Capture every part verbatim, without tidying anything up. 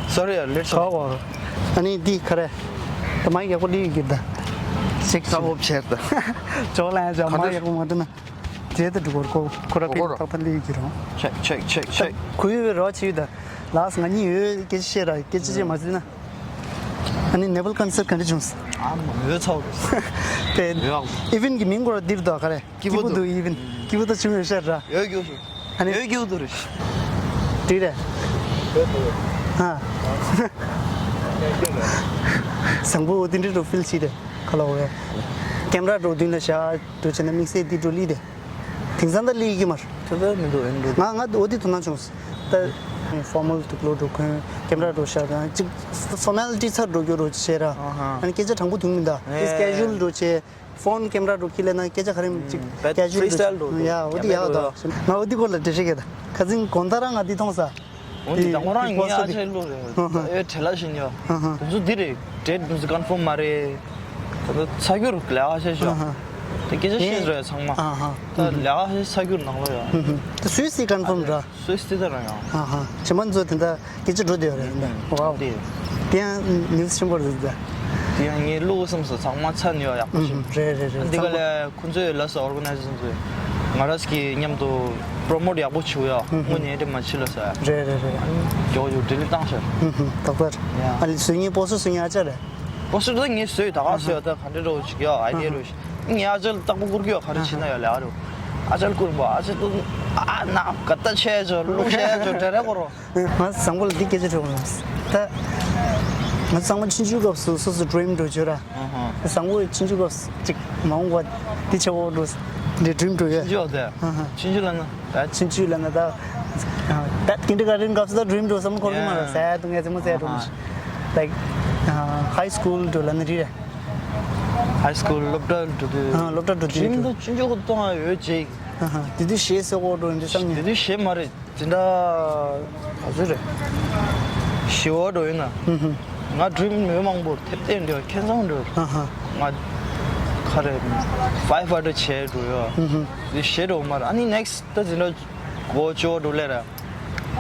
Sorry, yeah, let's go. ཨ་ནི་འདི་ག་རེ། ད་མ་ཡག་པོ་ལི་གི་ད། ཅེག་ས་བོབ་ཆེར་ད། ཅོག་ལ་ཡང་མ་ཡག་པོ་མ་འདུག་ན། དེ་ད་འགྲོ་གོ་ཁོ་ར་པི་ཏག་ཏག་ལི་གི་རོ། Check, check, check, check. ཁུ་ཡུ་བེ་རོ་ཆི་ད། ལགས་ང་གཉིས་ཡོད་སྐད་ཆ་བཤད་ར་སྐད་ཆ་བཤད་མ་ཟིན་ན། ཨ་ནི་ནེ་པལ་ཀོན་སར་ག་འདྲ་བྱུང་སོང་། ཨ་མ་ཡོད་ཚོགས། དེ་ཡོད། ཨི་ཝེན་གི་མིང་གོ་ར་འདིར་དོ་ག་རེ། སྐྱིད་པོ་འདུག་ཨི་ཝེན། སྐྱིད་པོ་ད་ཆུང་ཡོད་ཤར་ར། ཡོད་སྐྱིད་པོ་ཨ་ནི་ཡོད་སྐྱིད་པོ་འདུག་རེད། དེ་རེད། ཧ། བཟང་པོ་འོ་དེ་འདྲ་རུ་ཕིལ་བྱེད་དེ་ཁ་ལོ་བས། ཀེམ་ར་འགྲོ་མདུན་ལ་བཞག་འགྲོ་བྱས་ན་དམིགས་བསལ་འདི་འགྲོ་ལི་དེ། དེང་སང་ད་ལི་གི་མར། དེ་ད་མི་འདུག་ཨེ་འདུག་ང་ང་འོ་དེ་དོ་སྣང་བྱུང་། ད་ཕོར་མལ་དུ་ལོ་འགྲོ་མཁན་ཀེམ་ར་འགྲོ་བཞག་དང་གཅིག་ཕོར་མལ་ཊི་ཚར་འགྲོ་རྒྱུ་རུ་བྱས་ར། ཨ་ནི་སྐད་ཆ་དྲང་པོ་འདུག་མི་འདའ། དེ་ཀེ་ཇུ་ལ་འགྲོ་བྱས། ཕོན་ཀེམ་ར་འགྲོ་ཁྱི་ལས་ན་སྐད་ཆ་ག་རེ་ཅིག་བེད་ཀེ་ཇུ་ལ་ཕི་རི་སི་ཊའིལ་འགྲོ་འདུག་ཡ་འོ་དེ་ཡག་འདུག་ང་འོ་དེ་སྐོར་ལ་འགྲེལ་བཤད་གེ་ད་ཁ་སང་དགོང་དག་རང་ང་འདི་མཐོང་ས། འོ་འདི་དང་ཁོ་རང་ངའི་ཨ་ཅེ་ལོ་རེད། ཨེ་བྲེལ་ལ་ཞིག་ཡོད། དེ་ཚོ་འདི་རེད་ཌེ་ཊི་མི་ཀོན་ཕོམ་མ་རེད། ད་ཚ་རྒྱུར་ལས་ཨ་ཅེ་ཞོག་ད་སྐད་ཆ་བཤད་རེད་ཚང་མ། ད་ལས་ཨ་ཅེ་ཚ་རྒྱུར་ནང་ལོ་ཡོད། ད་སུས་སི་ཀོན་ཕོམ་ར། སུས་སི་ད་རང་ཡང་། ཨ་ཧ། ཇི་མ་ཛོ་དེ་འདྲ་སྐད་ཆ་འགྲོ་བསྡད་ཡོད་རེད་འདི་འདྲ། ཝའོ། དེ་དེ་ཡང་ནིའུ་སི་ཆེན་པོ་རེད་འདི་འདྲ། དེ་ཡང་ངའི་བློ་བསམ་སོ་ཚང་མ་ཚ་ནི་ཡོད་ཡག་པོ་ཞིག་རེད་རེད་རེད། འདི་ག་ལས་ཁོང་ཚོའི་ལ་སོ་ཨོར་ག་ནའི་ཛེ་ཤན་ཚོས་ང་རང་གི་མཉམ་དུ་པྲོ་མོ་ཊི་ཡག་པོ་བྱུང་ཡོད། དངོས་གནས་དེ་མ་ཕྱི་ལ་ཟེར། རེད་རེད་རེད། ཨ་ནི་མགྱོགས་མགྱོགས་ཌི་ལིཊ་བཏང་ཤག་ཧུམ་ཧུམ་ཏག་ཏག་རེད། ཡ། ཨ་ལི་བཟོས་ངའི་པོ་སི་ཊར་བཟོས་ངའི་ཨ་ཅག་རེད། པོ་སི་ཊར་ད་ངས་བཟོས་ད་ག་བཟོས་ད་ག་འདྲ་འདྲ་བོ་ཅིག་ཡོད་ཨའི་ཌི་ཡ་འདྲ་བོ་ཞིག་ངས་ཨ་ཅག་ལ་རྟག་པར་བསྐུར་གི་ཡོད་ག་རེ་བྱེད་ན་ཡོད་ལས་ཨ་རོ། ཨ་ཅག་ལ་བསྐུར་བ་ཨ་ཅག་ཏུ་ཨ་ན་ག་ད་བྱས་ཅོ་ལུག་བྱས་ཅོ་དྲན་རེ་གོ་རོ། ང་བཟང་པོ་ལ་འདི་སྐད་ཆ་དྲི་དགོས་ན། ད་ང་བཟང་པོ་ཆུང་ཆུང་སྐབས་སུ་སོ་སོ་ཌི་རིམ་འགྲོ་བྱོས་ར། ཨ་ཧ། བཟང་པོ་ཆུང་ཆུང་སྐབས་སུ་ཅིག་མ་འོངས་པ་འདི་ཆེ་བོ་འགྲོ་འདི་ཌི་རིམ་འགྲོ་ཡ། ཆུང་ཆུང་དེ། ཨ་ཧ། ཆུང་ཆུང་ལ་ན། ད་ཆུང་ཆུང་ལ་ན་ད་ད་ཀིན་ཌར་གྷར་ཊན་སྐབས་སུ་ད་ཌི་རིམ་འགྲོ་བསམ་བློ་འཁོར་གི་མ་རེད། ཡ། ཟས་དུ་ངས་ཙེ་མོ་ཟས་འགྲོ་མི་ཤེས། ལའིཀ་ཧའི་སྐུལ་འགྲོ་ལ་ན་རི་རེད། ཧའི་སྐུལ་སློབ་གྲྭ་འགྲོ་དུས། ཨ་སློབ་གྲྭ་འགྲོ་དུས་ཌི་རིམ་ད་ཆུང་ཆུང་གོ་གཏོང་ཡ་ཡོད་ཅིག་ཨ་ཧ། དེ་དུས་གཞས་སེ་གོ་འགྲོ་འདི་བསམ་དེ་ཉན། དུས་གཞས་མ་རེད། དེ་འདྲ་ག་ཚོད་རེད། ཞི་བ་འགྲོ་ཡིན་ན། ཧུམ་ཧུམ། ང་ཌི་རིམ་མི་མང་པོར་ཐེབས་ཏེ་འདྲ་ཁེ་བཟང་འགྲོ། ཨ་ཧ། ང་ག་རེ་ཕའི་ཕ་ཡར་ཕའི་ཊར་བྱས་འགྲོ་ཡོད། ཧུམ་ཧུམ། དེ་གཞས་འགྲོ་མ་རེད། ཨ་ནི་ནེག་སི་ཊི་ད་དེ་འདྲ་གོ་ཅོ་འགྲོ་ལེ་ར། ཨ་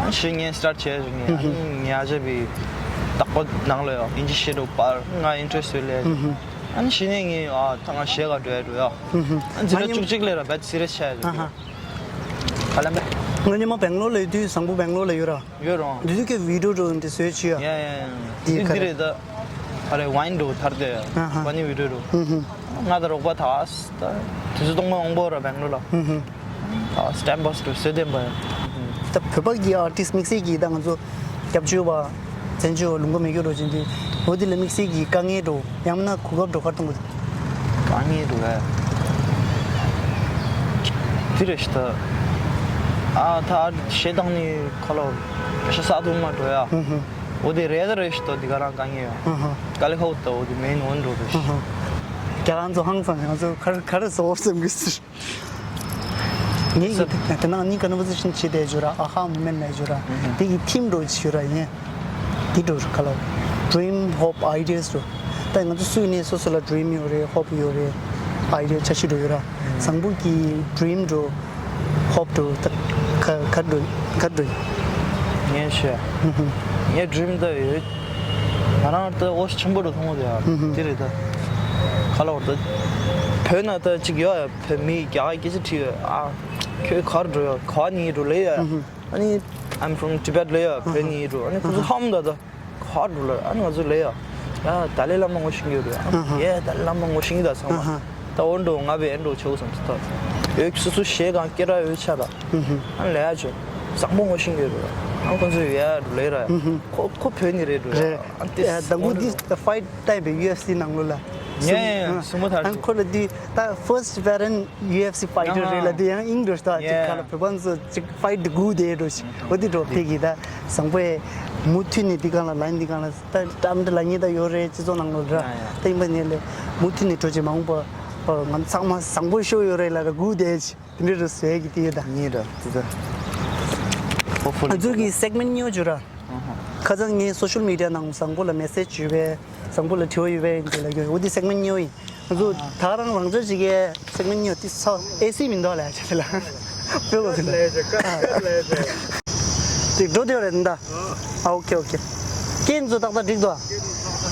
ནི་གཞས་ངས་སི་ཊར་ཊི་བྱས་རེད་ངས། ཨ་ནི་ངས་ཨ་ཅག་པའི་བདག་པོ་ནང་ལ་ཡོད་ཨིན་ཇི་གཞས་འགྲོ་པར་ང་ཨིན་ཊི་རེ་སི་ཊི་ཡོད་ལེ། ཧུམ་ཧུམ། ཨ་ནི་གཞས་ནས་ངས་ཨ་ད་ང་གཞས་ག་འགྲོ་ཡ་འགྲོ་ཡ། ཧུམ་ཧུམ། ཨ་ནི་དེ་འདྲ་བཅུ་གཅིག་ལེ་ར་བེད་སི་རི་ཡ་སི་བྱས་རེད། ཨ་ཧ། ག་ལ་མེད། ང་ཉི་མ་སྦེང་ལོར་ལ་ཡོད་དུས་བཟང་པོ་སྦེང་ལོར་ལ་ཡོད་ར། ཡོད་རང་། འདི་དུས་ཀྱི་བི་ཌིའོ་འགྲོ་འདི་བཟོས་ཆུ་ཡ། ཡ་ཡ་ཡ། འདི་འདི་ག་རེ། རེད་ད། ཨ་རེ་ཝའིན་འགྲོ་ཐར་ཏེ། ཨ་ཧ། ཝ་ནི་བི་ཌིའོ་འགྲོ། ཧུམ་ཧུམ། ང་ད་རོགས་པ་ཐག་ད། དུས་ཚོད་སྟོང་པ་མང་པོ་ར་སྦེང་ལོར་ལ། ཧུམ་ཧུམ། ད་སི་ཊེམ་པ་སི་འགྲོ་བཟོས་ལྡན་པ་ཡ། ད་བོད་པ་གི་ཨར་ཊིསི་དམིགས་བསལ་གྱི་ད་ང་ཚོ་སྐྱབས་བཅོལ་བ། བཙན་བྱོལ་བ་ལུང་པ་མེད་རྒྱུ་འགྲོ་ཅན་དུས། འོ་འདི་ལ་དམིགས་བསལ་གྱི་དཀའ་ངལ་འགྲོ། ཡང་མིན་ན་གོ་སྐབས་འགྲོ་གར་གཏོང་དགོས། དཀའ་ངལ་འགྲོ་བས། དེ་རེད་ཤི་ད། ཨ་ད་གཞས་བཏང་ནི་ཁ་ལོ། ཤ་ས་དུ་མ་འགྲོ་ཡ། ཧུམ་ཧུམ། འོ་དེ་རེད་ད་རེད་ཤི་ད་འདི་ག་རང་དཀའ་ངལ་ཡོད། ཧུམ་ཧུམ། དཀའ་ལས་ཁག་ད་འོ་དེ་མེད་ནོ་འགྲོ་རེད་ཤི། ཧུམ་ཧུམ། རྒྱ་གར་ཚོ་ཧང་སང་ང་ཚོ་གར་གར་སོ་བར་སེམས་གི་སི། ངས་ཀྱི་དེ་ནང་ནི་ཀོན་ཝར་སེ་ཤན་བྱེད་བསྡད་ཡོད་ར། ཨ་ཧ་མུ་མེན་ནས་ཡོད་ར། དེ་གི་ཐིམ་འགྲོ་ཡོད་ར་ཡིན། དེ་འགྲོ་ག་ལ། ཌི་རིམ་ཧོབ་ཨའི་ཌི་ཡ་སི་འགྲོ། ད་ང་ཚོ་སུ་ནས་སོ་སོ་ལ་ཌི་རིམ་ཡོད་རེད། ཧོབ་ཡོད་རེད། ཨའི་ཌི་ཡ་འཆར་གཞི་འགྲོ་ཡོད་ར། བཟང་པོ་གི་ཌི་རིམ་འགྲོ། ཧོབ་འགྲོ་ད་ག་ག་འགྲོ་ག་འགྲོ། ངས་ཤེས། ངས་ཌི་རིམ་ད་ཡོད། ང་རང་ད་ཨོ་ཆེན་པོ་འགྲོ་མཐོང་གི་ཡ། དེ་རེད་ད། ག་ལ་བར་ད། བོད་ན་ད་ཅིག་ཡོད་ཡ། བོད་མི་རྒྱ་གར་སྐད་ཆ་དྲིས་ཡོད། ཨ། ཁྱོད་གར་འགྲོ་ཡོད། ག་ནས་འགྲོ་ལེ་ཡོད། ཨ་ནི། I'm from Tibet ལེ་ཡོད། བོད་ནས་འགྲོ། ཨ་ནི་ཁོ་ཚོ་ཧམ་ད་ད། གར་འགྲོ་ལེ། ཨ་ནི་ང་ཚོ་ལེ་ཡོད། ཡ་ཏཱ་ལའི་བླ་མ་ངོ་ཤེས་ཀྱི་ཡོད་རེད། ཨ་ཡེ་ཏཱ་ལའི་བླ་མ་ངོ་ཤེས་ཀྱི་ད་ཚང་མ། ད་འོ་འགྲོ་ང་བས་ཨེ་འགྲོ་ཆོག་བསམ་ཚུལ་ད། ཡོད་སོ་སོ་གཞས་གང་སྐད་གྲགས་ཡོད་ཆ་ད། ཨ་ནི་ལེ་ཡ་ཆོ། བཟང་པོ་ངོ་ཤེས་ཀྱི་ཡོད་རེད། ཨ་ཁོ་ཚོ་ཡ་འགྲོ་ལེ་ར། ཁོ་ཁོ་བོད་ནས་རེད་འགྲོ་ཡ། རེད། ཨ་ནི་ད་ངུ་འདི་ཕའིཊ་ཏའི་བའི་ཡུ་ཨེཕ་སི་ནང་ལོ་ལ། ཡ་ཡ་ཡ། སུ་མོ་ཐར། ཨ་ནི་ཁོ་ལ་འདི་ད་ཕར་སི་ཊི་ཝེ་ཊེ་རན་ཡུ་ཨེཕ་སི་ཕའི་ཊར་རེད་ལ། དེ་ཡང་ཨིང་འགྲོ་ཤི་ད་ཅིག་ག་ལ་བོད་པ་ཚོ་ཅིག་ཕའི་ཊི་དེ་དགུ་དེ་འགྲོ་ཤི། འོ་དེ་འགྲོ་ཕེ་གི་ད་བཟང་པོས་མུ་མཐུད་ནས་འདི་གང་ལ་ལན་འདི་གང་ལ་ད་ཏམ་ཏི་ལ་ཉེ་ད་ཡོད་རེད། སྤྱི་ཚོགས་ནང་ལོ་ར་ད་ཡིན་པ་ཉེ་ལས་མུ་མཐུད་ནས་འགྲོ་ཅིག་མ་འོངས་པ་ང་ཚང་མ་བཟང་པོ་ཤོ་ཡོད་རེད་ལ་ར་དགུ་དེ་ཅི་དེ་འདྲ་རུ་བཟོས་ཀྱི་དེ་ཡོད་ད། ཉེ་ར་དེ་ད། ང་ཚོ་གི་སེག་མེན་ཊི་ཉོ་རྒྱུ་ར། ཁ་སང་ངས་སོ་ཤལ་མི་ཌི་ཡ་ནང་བཟང་པོ་ལ་མེ་སེ་ཇི་ཡོད་པས། བཟང་པོ་ལ་དྲི་བ་ཡོད་པས་འདི་ལ་ཡོད། འོ་དེ་སེག་མེན་ཊི་ཉོ་ཡིན། ང་ཚོ་ད་རང་རང་འཇགས་ཅིག་གི་སེག་མེན་ཊི་ཉོ་དེ་ཚོ་ཨེ་སི་མི་འདུག་ལ་ཡ་ཆ་དེ་ལ། ཕེབས་ལ་ཟིན། ལས་བྱེད་ཀ་ལས་བྱེད། དེ་འགྲོ་དེ་རེད་འདའ། ཨ་ཨོ་ཁེ་ཨོ་ཁེ། སྐད་ཚོ་ཏག་ཏག་འགྲིག་འདུག་ཨ།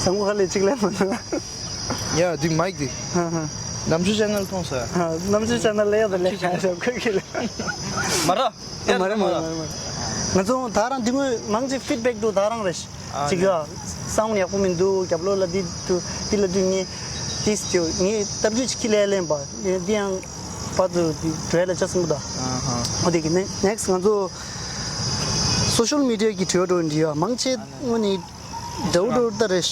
བཟང་པོ་ཁ་ལས་གཅིག་ལས་མ་འདུག་ཡ་འདི་མའིག་འདི། ཧ་ཧ། ནམ་ཆུ་ཆེ་ནལ་མཐོང་སོང་ཡ། ནམ་ཆུ་ཆེ་ནལ་ལས་ཡ་ད་ལས་ཤ་ཤ་ཁོས་ཁེ་ལས། མ་ར། ཡ་མ་རེད་མ་མ་རེད་ར། མ་རེད་མ་རེད། ང་ཚོ་ད་རང་འདི་ངོས་མང་ཆེ་ཕིད་བེག་འདུག་ད་རང་རེད། ཨ་ཅིག་ཡ། སའུན་ཡག་པོ་མི་འདུག་རྒྱབ་ལོགས་ལ་འདི་འདུག་འདི་ལ་འདི་ངས་ཏིས་ཏིས་ངས་ལྟ་བརྒྱུད་ཅིག་ཁྱི་ལས་ལེན་པ་འདི་ཡང་པ་ཚོ་འདི་བྲོས་ལ་ཆ་སྲིན་པོ་དང་། ཨ་ཧ། འོ་དེ་གི་ནེ་ནེག་སི་ང་ཚོ་སོ་ཤལ་མི་ཌི་ཡ་གི་དྲི་བ་འགྲོ་འདི་ཡ་མང་ཆེ་དངོས་ནས་འདྲ་བོ་འགྲོ་ལྟ་རེད།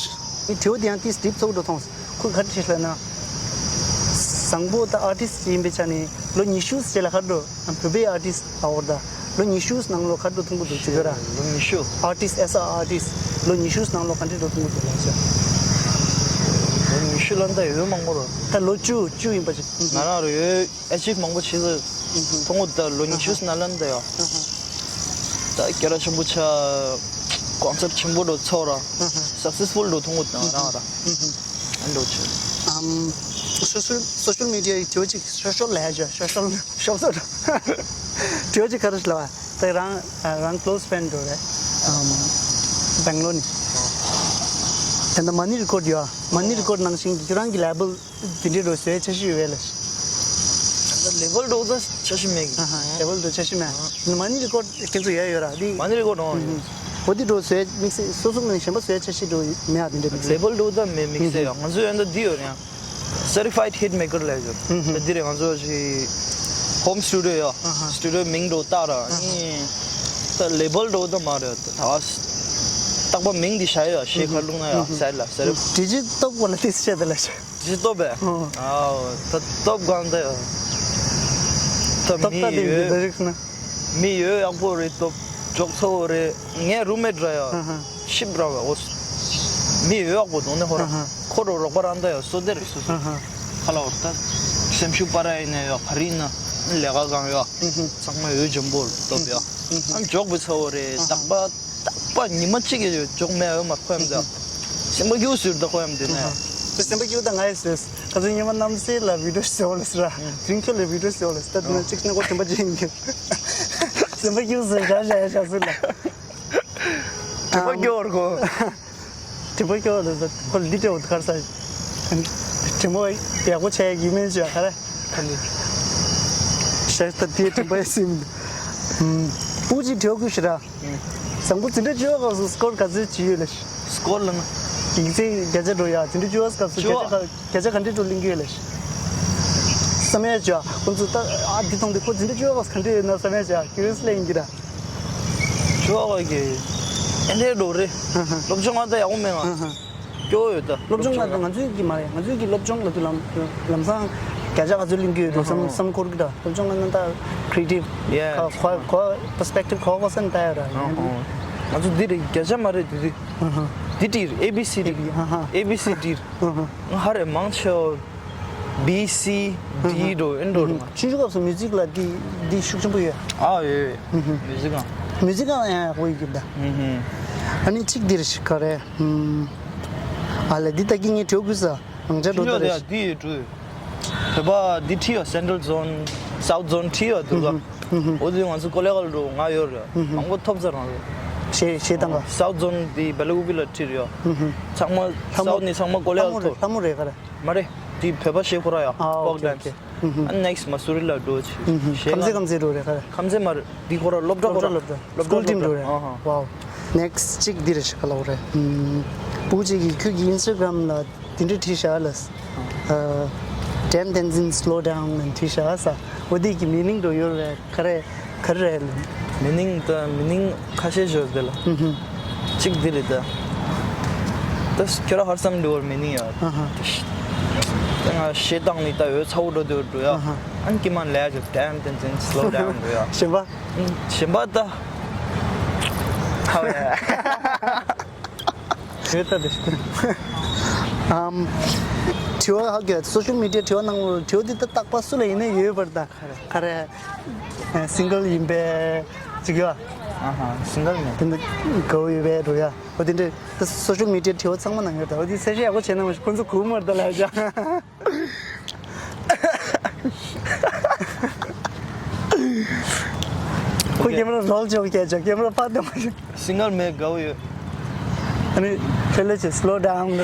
ངས་དྲི་བ་འདི་ཡང་ཏིས་འགྲིག་ཚོགས་འགྲོ་མཐོང་ཁོས་ག་རེ་བྲིས་ལབ་ན། བཟང་པོ་དང་ཨར་ཏིས་ཡིན་པའི་ཆ་ནས་ལོ་ཉི་ཤུ་རྗེས་ལ་ཁ་འགྲོ་བོད་པའི་ཨར་ཏིས་ཨ་འོར་ད། ལོ་ཉི་ཤུ་ནང་ལོ་ཁ་འགྲོ་མཐོང་གི་འདུག་ཅི་ག་ར། ལོ་ཉི་ཤུ། ཨར་ཏིས་ཨེས་ཨ་ཨར་ཏིས་ལོ་ཉི་ཤུ་ནང་ལོ་ག་འདྲ་འགྲོ་མཐོང་གི་འདུག་ལབ་ཅི། ལོ་ཉི་ཤུ་ལ་འདའ་ཡོད་མང་པོ་རེད། ད་ལོ་བཅུ་བཅུ་ཡིན་པ་ཅིག་ང་རང་རུ་ཡོད་ཨེ་ཅིབ་མང་པོ་བྱེད་ཟེར་མཐོང་གི་འདུག་ད་ལོ་ཉི་ཤུ་ནང་ལ་འདའ་ཡོད། ད་སྐད་གྲགས་ཆེན་པོ་ཆགས་གོང་ཚབ་ཆེན་པོ་འགྲོ་ཚོགས་ར་སག་སེ་སི་ཕུལ་འགྲོ་མཐོང་གི་འདུག་ང་རང་ར་ཨ་འགྲོ་ཆེ། ཨམ། སོ་ཤལ་སོ་ཤལ་མི་ཌི་ཡ་ཡི་དྲི་བ་ཅིག་ཤོར་ཤོར་ལབ་ཡ་ཅོ་ཤོར་ཤོར་ཤོར་ཤོར་དྲི་བ་ཅིག་ག་རེ་ལབ་པ། དེ་རང་རང་ཀློ་སི་ཕེན་འགྲོ་རེད། ཨམ། སྦེང་ལོར་ནས། དེ་འདྲ་མ་ནི་རི་ཀོར་ཡོད་ཨ། མ་ནི་རི་ཀོར་ནང་བཞིན་ཁྱོད་རང་གི་ལེ་བལ་དེ་འདྲའི་འགྲོ་བཟོས་ཆ་ཤི་ཡོད་ལ། ལེ་བལ་འགྲོ་ད་ཆ་ཤི་མེད་གི། ལེ་བལ་འགྲོ་ཆ་ཤི་མེད། མ་ནི་རི་ཀོར་ཁྱེད་ཚོ་ཡོད་ཡོད་ར་དེ། མ་ནི་རི་ཀོར་འོང་། འོ་དེ་འགྲོ་བཟོས་དམིགས་བསལ་སོ་སོ་ནས་གཞན་པ་བཟོས་ཆ་ཤི་འགྲོ་མེད་ཨ་དེ་འདྲ་དམིགས་བསལ། ལེ་བལ་འགྲོ་ད་མེད་དམིགས་བསལ་ཡང་ང་ཚོ་ཡོད་འདྲ་འདི་ཡོད་རེད་ཡང་། Certified Hit Maker ལབ་ཡོད། ད་འདི་རེད་ང་ཚོ་ཞིག་ཧོམ་སི་ཊུ་ཌི་ཡོ་ཡོད། སི་ཊུ་ཌི་ཡོ་མིང་འགྲོ་བཏགས་ར་ཨ་ནི། ད་ལེ་བལ་འགྲོ་ད་མ་རེད་ད་རྟག་པ་མིང་འདི་བཞག་ཡོད་ཞེས་ཁ་བླུགས་ན་ཡོད་ཟེར་ལ་ཟེར། ཌི་ཇི་སྟོབས་པོ་ལ་ཏིས་བཤད་དེ་ལ་ཤ། ཇི་སྟོབས་པས། ཨོ། ཨའོ། ད་སྟོབས་གང་ད་ཡོད། ད་སྟོབས་མི་ད་དེ་ཡོད། འདི་རིགས་ན། མི་ཡོད་ཡག་པོ་རེད་སྟོབས་འཇོག་ཚོ་རེད་ངའི་རུམ་མེ་ཊི་ར་ཡོད། ཧ་ཧ། ཤིབ་ར་བ་འོ། མི་ཡོད་ཡག་པོ་དོང་ནས་ཧོ་ར། ཧ་ཧ། ཁོ་རོ་རོགས་པ་རང་ད་ཡོད་སོ་དེ་རེད་སོ་སོ། ཧ་ཧ། ཁ་ལ་འོར་ད། སེམས་ཤུགས་པ་ར་ཡིན་ན་ཡོད་ཕ་རི་ན། ལས་ཀ་གང་ཡོད། ཧུ་ཧུ། ཚང་མ་ཡོད་འཇམ་པོ་སྟོབས་ཡོད། ཧུ་ཧུ། ཨ་འཇོག་པའི་ཚ་བོ་རེད་ཧ་ཧ། རྟག་པ། རྟག་པ་ཉི་མ་གཅིག་གི་འཇོག་མེད་འོས་མ་ཁོ་ཡམ་ད། སེམས་པ་སྐྱིད་ཟེར་ད་ཁོ་ཡམ་དེ་ནས། ཁོ་སེམས་པ་སྐྱིད་ད་ང་ཡི་ཟེར། ཁ་སང་ཉི་མ་གནམ་སེ་ལ་བི་ཌིའོ་ཟེར་བ་ལ་ཟེར། དྲིན་ཁྱོད་ལ་བི་ཌིའོ་ཟེར་བ་ལ་ཟེར་ད་དེ་ན་གཅིག་ནས་ཁོ་དྲན་པ་ཅན་གྱི། སེམས་པ་སྐྱིད་ཟེར་ཞག་ཞག་ཞག་ཟེར་ལ། དྲན་པ་སྐྱིད་བར་ཁོ། དྲན་པ་སྐྱིད་བར་ལ་ཟེར་ཁོ་ལ་འདི་སྤྲད་འོ་ཁར་ས། དྲན་པ་ཡག་པོ་བྱས་ཡག་ཡིན་མིན་ཅི་ཡ་ཁ་རེ། ཁ་ནི། ཞག་ད་དེ་དྲན་པ་ཡག་སེམས། པུ་ཅི་དྲི་བ་ཀུ་ཤི་ར། བཟང་པོ་འཛིན་གྲྭ་བཅུ་པ་སྐབས་སུ་སྐོར་ག་ཚོད་བྱེད་ཡོད་ལ། སྐོར་ལ་ན། ཡིག་ཚད་བརྒྱ་ཆ་འགྲོ་ཡ་འཛིན་གྲྭ་བཅུ་པ་སྐབས་སུ་བརྒྱ་ཆ་ག་བརྒྱ་ཆ་ག་འདྲས་འགྲོ་གླེང་གི་ཡོད་ལ། བསམ་ཡས་བྱ་ཁོང་ཚོ་ད་ཨ་འདི་མཐོང་དུས་ཁོ་འཛིན་གྲྭ་བཅུ་པ་སྐབས་སུ་ག་འདྲས་ཡོད་ན་བསམ་ཡས་བྱ་ཁྱི་རེ་སི་ལ་ཡིན་གྱི་ར། བཅུ་པ་གི་ཨེ་འདྲས་འགྲོ་རེད། སློབ་སྦྱོང་ང་ད་ཡག་པོ་མེད་ང་། སྐྱོ་བོ་ཡོད་ད། སློབ་སྦྱོང་ལ་ང་ཚོའི་གི་མ་རེད། ང་ཚོའི་གི་སློབ་སྦྱོང་ལ་དུ་ལམ་ལམ་སང་བརྒྱ་ཆ་ག་ཚོད་ལེན་གི་ཡོད་འགྲོ་བསམ་བསམ་འཁོར་གི་ད། སློབ་སྦྱོང་ལ་ན་ད་ཁྲི་ཨེ་ཊིབ་Yeah. ཁ་ཁོ་ཁོ་པར་སི་པེག་ཊིབ་ཁོ་ཁོ་སན་ད་ཡོད་ར། ང་ཚོ་འདི་རེད་བརྒྱ་ཆ་མ་རེད་འདི་རེད། འདི་ཏིར་ཨེ་བི་སི་ཌི་ཨེ་བི་སི་ཌི་ང་ཧ་རེ་མང་ཆེ་བ་བི་སི་ཌི་འགྲོ་ཨེ་འགྲོ་ར། ཆུང་ཆུང་སྐབས་སུ་མིའུ་ཛིག་ལ་འདི་འདི་ཤུགས་ཆེན་པོ་ཡོད། ཨ་ཡོད་ཡོད། མིའུ་ཛིག་ང་མིའུ་ཛིག་ང་ཡང་ཡག་པོ་ཡོད་གི་ད། ཨ་ནི་གཅིག་འདིར་ཞིག་ག་རེ། ཨ་ལས་འདི་ད་གི་ངས་དྲི་བ་ཀུ་ས། རང་ཅག་འགྲོ་ད་རེད། འདི་ཡོད་འགྲོ། བོད་པ་འདི་ཁྲིད་ཡོད། སེན་ཊྲལ་ཛོན། སའུ་ཐི་ཛོན་ཁྲིད་ཡོད་འདུག་ག་འོ་དེ་ང་ཚོ་ཀོ་ལེ་གལ་འགྲོ་ང་ཡོད་རེད། མང་པོ་ཐོབ་ཚར་རང་རེད། ཞེས་ཞེས་དང་ག་སའུ་ཐི་ཛོན་འདི་སྦེ་ལ་ཀུ་པི་ལ་ཁྲིད་ཡོད། ཚང་མ་ལྷ་མོ་སའུ་ཐི་ནས་ཚང་མ་ཀོ་ལེ་ལྷ་གལ་མོ་རེད། ཐོབ། ལྷ་མོ་རེད་ག་རེ། མ་རེད། འདི་བོད་པ་ཞེ་ཁོ་ར་ཡ། ཨ་ཕོག་ཨོ་ཁེ་ཨོ་ཁེ། ཌན་སི། ཨ་ནེག་སི་མ་སུ་རི་ལ་འགྲོ་ཆི། ཤེས་ག་གམ་ཚེ་གམ་ཚེ་འགྲོ་རེད་ག་རེ། ཁམ་ཚེ་མ་རེད། འདི་ཁོ་ར་སློབ་གྲྭ་ཁོ་ར། སློབ་གྲྭ་སློབ་གྲྭ་འགྲོ་རེད། ཨ་ཧ། ཝའོ། ནེག་སི་གཅིག་འདི་རེད་ཤག་ལབ་རེད། པུ་གཅིག་གིས་ཁྱོད་ཀྱི་ཨིན་སི་ཊ་གྷ་རམ་ལ་དེ་འདྲ་བྲིས་ཤག་ལ། ཨ། Damn Tenzin, slow down ལབ་བྲིས་ཤག་ས། འོ་དེ་གི་མི་ནིང་འགྲོ་ཡོད་རེད་ག་རེ་ག་རེ་རེད། མི་ནིང་ད་མི་ནིང་ཁ་ཤས་ཤོད་དེ་ལ། ཧུམ་ཧུམ། གཅིག་འདི་རེད་ད། ད་ཁྱོད་ར་ཧར་སམ་འགྲོ་བར་མི་ནིང་ཡོད། ཨ་ཧ། ད་ང་ཞེ་སྡང་ནི་ད་འོད་ཚ་བོ་འགྲོ་དེ་འགྲོ་ཡ། ཨ་ཧ། ཨན་ཀི་མན་ལས་ཀྱི་Damn Tenzin, slow down འགྲོ་ཡ། གཞན་པ། གཞན་པ་ད། ཧ་ཝེ། ཡོད་ད་དེ། ཨམ། དྲི་བ་ཧ་གི་སོ་ཤལ་མི་ཌི་ཡ་དྲི་བ་གནང་རོགས། དྲི་བ་འདི་ད་རྟག་པར་སུ་ལ་ཡིན་ན་ཡོད་པར་ད། ག་རེ། སིང་གལ་ཡིན་པས་ཅིག་ཡོད། ཨ་ཧ་སིང་གལ་མེད། དེ་འདི་གོ་ཡོད་པས་འགྲོ་ཡ། འོ་དེ་འདྲ་ད་སོ་ཤལ་མི་ཌི་ཡ་དྲི་བ་ཚང་མ་གནང་ཡོད་ད། འོ་དེ་གསལ་བཤད་ཡག་པོ་བྱས་གནང་མ་ཤེས་ཁོ་ཚོ་གོ་མར་ད་ལ་ཡ། ཁོ་ཀེམ་ར་རོལ་ཅོག་སྐད་ཆ་ཀེམ་ར་ཕ་དེ་མ་ཤེས། སིང་གར་མེད་དགའ་བོ་ཡོད། ཨ་ནི་ཁྱོད་ལས་ཆེ་སི་ལོ་ཌའུན་ལ།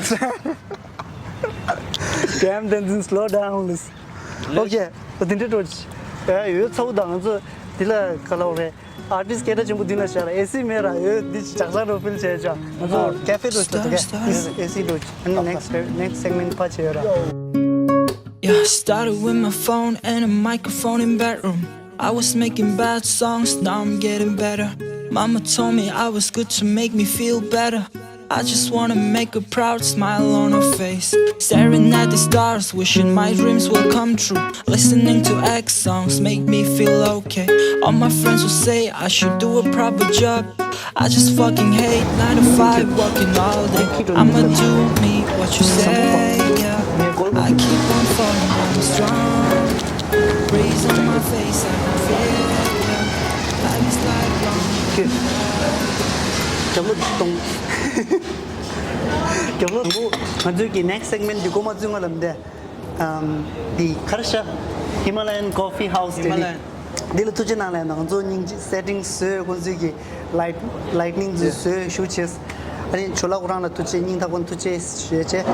ཀེམ་བསྟན་འཛིན་སི་ལོ་ཌའུན་ལ། ཨོ་ཁེ། ད་དེ་འདྲ་འགྲོ་ཅི། ཨེ་ཡོད་ཚ་བོ་དང་ང་ཚོ་དེ་ལ་ག་ལ་བ་རེད། ཨར་ཊིསི་སྐད་གྲགས་ཆེན་པོ་འདི་ན་བཞག་ལ་ཨེ་སི་མེད་ར་ཡོད་འདི་ཅི་ཇག་ཇག་འགྲོ་ཕིལ་བྱས་ཅག་ང་ཚོ་ཀེ་ཧྥེ་འགྲོ་ཆི་འདུག་ག་ཨེ་སི་འགྲོ་ཆི། ཨ་ནི་next next segment ཕ་བྱས་ཡོད་ར། Yeah, I started with my phone and a microphone in bedroom. I was making bad songs, now I'm getting better. Mama told me I was good to make me feel better. I just wanna make a proud smile on her face. Staring at the stars, wishing my dreams will come true. Listening to X songs make me feel okay. All my friends will say I should do a proper job. I just fucking hate nine to five, working all day. I'ma do me what you say, yeah. I keep on falling, but I'm strong. Breeze on my face, I don't fear, yeah. Life is like long. རྒྱབ་ལོག་གཏོང་། རྒྱབ་ལོག་ང་ཚོའི་གི་next segment འདི་གོ་མ་ཚུད་ང་ལ་འདི། ཨམ། འདི་གར་ཤ། Himalayan Coffee House Delhi. Himalayan. འདི་ལ་ཐུགས་རྗེ་གནང་ལ་ནང་ཚོ་སྙིང་རྗེ་སེ་ཊིང་བཟོས་ཁོང་ཚོའི་གི་light lightning ཚོ་བཟོས་ཞུ་བྱས། ཨ་ནི་ཇོ་ལགས་ཁོ་རང་ལ་ཐུགས་རྗེ་སྙིང་ཐག་པ་ནས་ཐུགས་རྗེ་ཞུ་བྱས།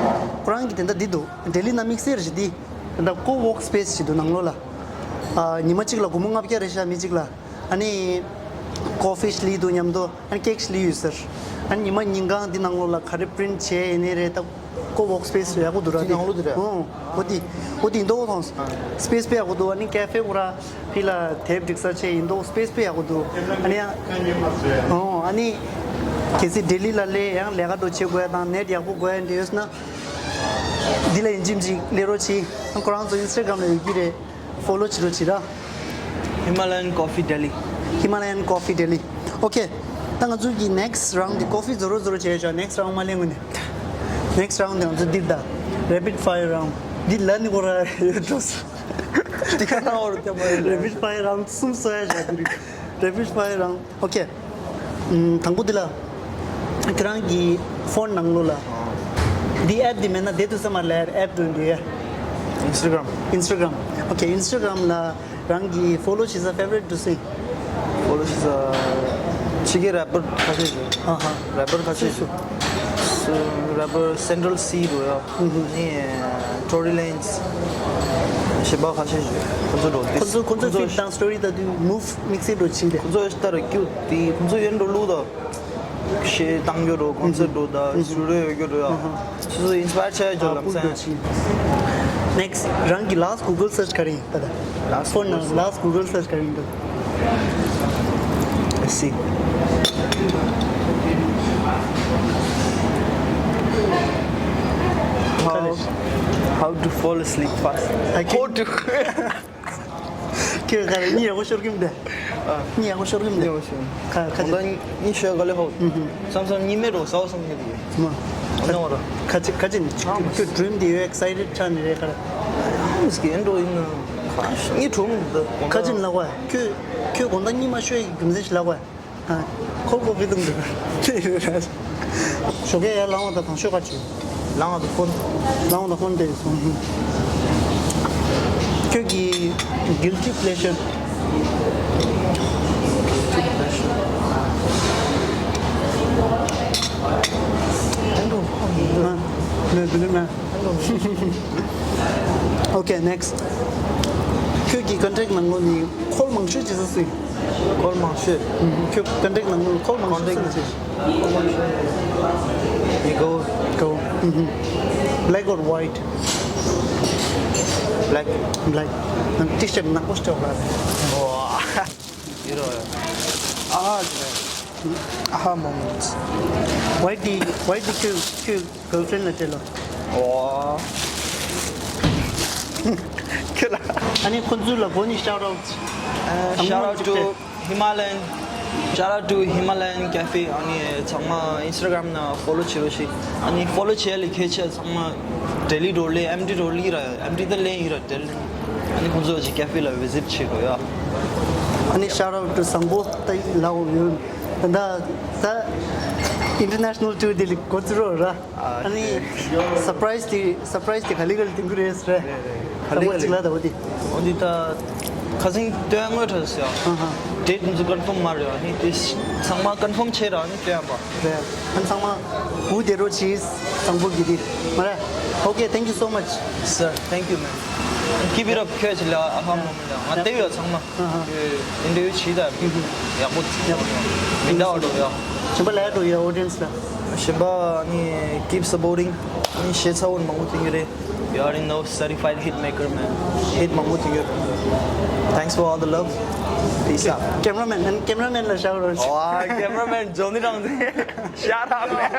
ཁོ་རང་གི་དེ་འདྲ་འདི་འདུག་ལྡི་ལི་ན་དམིགས་བསལ་རེད་འདི། དེ་འདྲ་ཀོ་ཝོག་སི་པེ་སི་ཞིག་འདུག་ནང་ལོགས་ལ། ཨ། ཉི་མ་གཅིག་ལ་སྒོར་མོ་ལྔ་བརྒྱ་རེད་ཤག་མི་གཅིག་ལ། ཨ་ནི་ཀོ་ཧྥི་ཞིག་ལི་འདུག་མཉམ་དུ། ཨ་ནི་ཀེག་ཞིག་ལི་ཡོད་ཟེར། ཨ་ནི་ཉི་མ་ཉིན་གང་འདི་ནང་ལོགས་ལ་ག་རེ་པི་རིན་ཊི་བྱས་ཡིན་ནའི་རེད་ད། ཀོ་ཝོག་སི་པེ་སི་ཡག་པོ་འདུག་ར་འདི། ནང་ལོགས་འདི་རེད། ཨོ། ཨོ་འདི། ཨོ་འདི་འདུག་མཐོང་། སི་པེ་སི་དཔེ་ཡག་པོ་འདུག་ཨ་ནི་ཀེ་ཧྥེ་ཁོ་ར་ཕི་ལ་དེབ་སྒྲིག་ས་བྱས་ཡིན་འདུག་སི་པེ་སི་དཔེ་ཡག་པོ་འདུག་ཨ་ནི་ཡང་། ཨོ་ཨ་ནི། གལ་སྲིད་ལྡི་ལི་ལ་སླེབས་ཡང་ལས་ཀ་འགྲོ་བྱེད་དགོས་ཡ་དང་ནེཊ་ཡག་པོ་དགོས་ཡ་འདྲ་ཡོད་ན། འདི་ལ་ཡིན་གཅིག་མིན་གཅིག་སླེབས་རོགས་གྱིས། ཁོ་རང་ཚོ་ཨིན་སི་ཊ་གྷ་རམ་ལ་ཡོད་ཀྱི་རེད། ཕོ་ལོ་བྱེད་རོགས་བྱེད་ར། Himalayan Coffee Delhi. Himalayan Coffee Delhi. Okay. ད་ང་ཚོ་གི་next round འདི་ཀོ་ཧྥི་བཟོ་རོགས་བཟོ་རོགས་བྱས་ཆོག next round མ་ལེན་གོ་ནས། Next round འདི་ང་ཚོ་འདིར་ད། Rapid fire round འདི་ལ་ནི་གོ་ར་ཡོད་འགྲོ་སོང་། འདི་ག་ན་འོར་ཀྱང་མ་ཡོད། Rapid fire round གསུམ་བཟོ་ཡ་བྱ་འདི་རེད། Rapid fire round. Okay. ཨམ། དང་པོ་འདི་ལ། ཁྱེད་རང་གི་ཕོན་ནང་ལོགས་ལ། འདི་ཨེབ་འདི་མེད་ན་བསྡད་ཐུབ་ས་མ་རེད་ལ་ཨེབ་འགྲོ་འདི། Instagram. Instagram. Okay, Instagram ལ་རང་གི་ཕོ་ལོ་བྱེད་ས་ཕེ་ཝ་རེཊ་འདུག་སེ། ཕོ་ལོ་བྱེད་ས་ཕྱི་རྒྱལ་རེ་པར་ཁ་ཤས་ཡོད། ཨ་ཧ། རེ་པར་ཁ་ཤས་ཡོད། སུ་རེ་པར་Central Cee འདུག་ཡ། ཨུ་ཧུ། ནི་Tory Lanez ཞེས་པ་ཁ་ཤས་ཤིག་ཁོ་ཚོ་འགྲོ་དུས། ཁོ་ཚོ་ཁོ་ཚོ་ཁོ་ཚོ་ཕིཌ་དང་སི་ཊོ་རི་ལྟ་དུས་མུ་བི་དམིགས་བསལ་འགྲོ་ཕྱིན་ཏེ། ཁོ་ཚོ་ལྟར་ཀྱུ་ཊི་དེ་ཁོ་ཚོ་ཡོན་འགྲོ་ལུགས་དང་ཤེས་བཏང་རྒྱུ་འགྲོ་ཁོང་ཚོ་འགྲོ་ད་ཞུ་རེ་ཡོད་རྒྱུ་འགྲོ་ཡ། ཁོ་ཚོ་ཨིན་སི་པ་ཡར་ཆགས་ཡོད་ལམ་སང་། Next རང་གི་last Google search ག་རེ་ཡིན་ད་ལྟ། Last ཕོན་ནང་Google search last Google search ག་རེ་ཡིན་འདུག I see. How, how to fall asleep fast? I can't. How to ཁྱོད་ག་རེ་གཉིད་ཡག་པོ་ཤོར་གི་མི་འདུག་གཉིད་ཡག་པོ་ཤོར་གི་མི་འདུག་ག་ག་ཅི། གཉིད་ཤོར་ག་ལེ་ཧོ། བསམ་བསམ་གཉིད་མེད་འགྲོ་ཟ་བ་བསམ་གྱི་འདུག་མ། ཨ་ནི་བ་ར། ག་ཅི་ག་ཅི་ནི་ཁྱོད་dream དེ་ཡོད་excited ཆགས་ནི་རེད་ག་རེ། ཨ་མི་སྐྱེ་འགྲོ་ཡིན་ན། གཉིད་གྲོངས་མི་འདུག་ག་ཅི་ནི་ལ་བ་ཁྱོད་ཁྱོད་དགོང་དག་གཉིད་མ་ཤོར་ཡག་གི་རྒྱུ་མཚན་ཞིག་ལ་བ། ཁོ་ཁོ་བི་དུང་དུ། ཞོགས་ཀས་ཡར་ལངས་པ་དང་དང་ཤོས་ག་ཅིག་ལངས་པ་དང་ཕོན། ལངས་པ་དང་ཕོན་དེ་སོང་། ཁྱོད་ཀྱི་guilty pleasure། ཨ་ནི་དུ་ནི་མ། Okay, next. ཁྱོད་ཀྱི་contract ནང་ལོགས་ནས་call མང་ཤོས་ཅི་ཟིག་སྲིད། Call མང་ཤོས། ཁྱོད་contract ནང་ལོགས་call མང་ཤོས་ཅི་ཟིག་སྲིད། Call མང་ཤོས། ཡི་གོ། གོ། Black or white? Black. Black. ནང་T-shirt ནག་པོ་སྤྲོད་པ། ཨ་ཧ། ཨ་ཧ་moments. White དེ་white དེ་ཁྱོད་ཁྱོད་girlfriend ལ་སྤྲད་ལོ། ཨོ། ཁྱོད་ལ། ཨ་ནི་ཁོ་ཚོ་ལ་གོ་ནི་shout out. Shout out to Himalayan. Shout out to Himalayan Cafe. ཨ་ནི་ཚང་མ་Instagram ནང་follow བྱེད་རོགས་ཞེས། ཨ་ནི་follow བྱེད་ལས་ཁྱད་ཆེ་ཚང་མ་Delhi འགྲོ་ལས་M T འགྲོ་ལས་ར་M T ད་ལས་ཡིན་ར་Delhi། ཨ་ནི་ཁོ་ཚོ་ཅིག་cafe ལ་visit བྱེད་དགོས་ཡ། ཨ་ནི་shout out to བཟང་པོ་ད་ལའོ་ཡོད། ད་ད་international tour དེ་ལ་འགོ་བཙུགས་རོགས་ར། ཨ་ནི་surprise དེ་surprise དེ་ག་ལེ་ག་ལེ་དེང་གི་རེད་རེད། ག་ལེ་ག་ལེ་ལ་ད་འོ་དེ། འོ་དེ་ད་ ཁ་སང་སྟོན་དངོས་འཕྲོད་ཟེར། ཨ་ཧ། ཌེ་ཊི་འཛུགས་ཀོན་ཕོམ་མ་རེད། ཨ་ནི་དེ་ཚང་མ་ཀོན་ཕོམ་བྱས་ར་ནི་སྟོན་པ། རེད། ཨ་ཚང་མ་བུ་དེ་རོ་ཆིས་སང་ཕོ་གི་དེ་མ་རེད། Okay, thank you so much. Sir, thank you, man. Keep it up. ཁྱོད་ཅི་ལ་ཨ་ཧ་མོ་མི་ལ་ང་བལྟས་ཡོད་ཚང་མ། ཨ་ཧ། ཨིན་ཊར་བིའུ་བྱས་ད་ཡག་པོ་ཡག་པོ། མི་འདྲ་བ་འགྲོ་ཡ། གཞན་པ་ལ་འགྲོ་ཡ་ཨོ་ཌི་ཡེན་སི་ལ། གཞན་པ་ནི་keep supporting. ནི་ཞེ་ཚ་བོ་མང་པོ་ཐོན་གྱི་རེད། You already know, certified hit maker, man. Hit མང་པོ་ཐོན་གྱི་རེད། Thanks for all the love. Peace out. Cameraman, and cameraman ལ་ཤག་རོགས། ཨ་ཀེམ་ར་མེན་ཇོ་ནི་རང་ཤ་ར་མེན།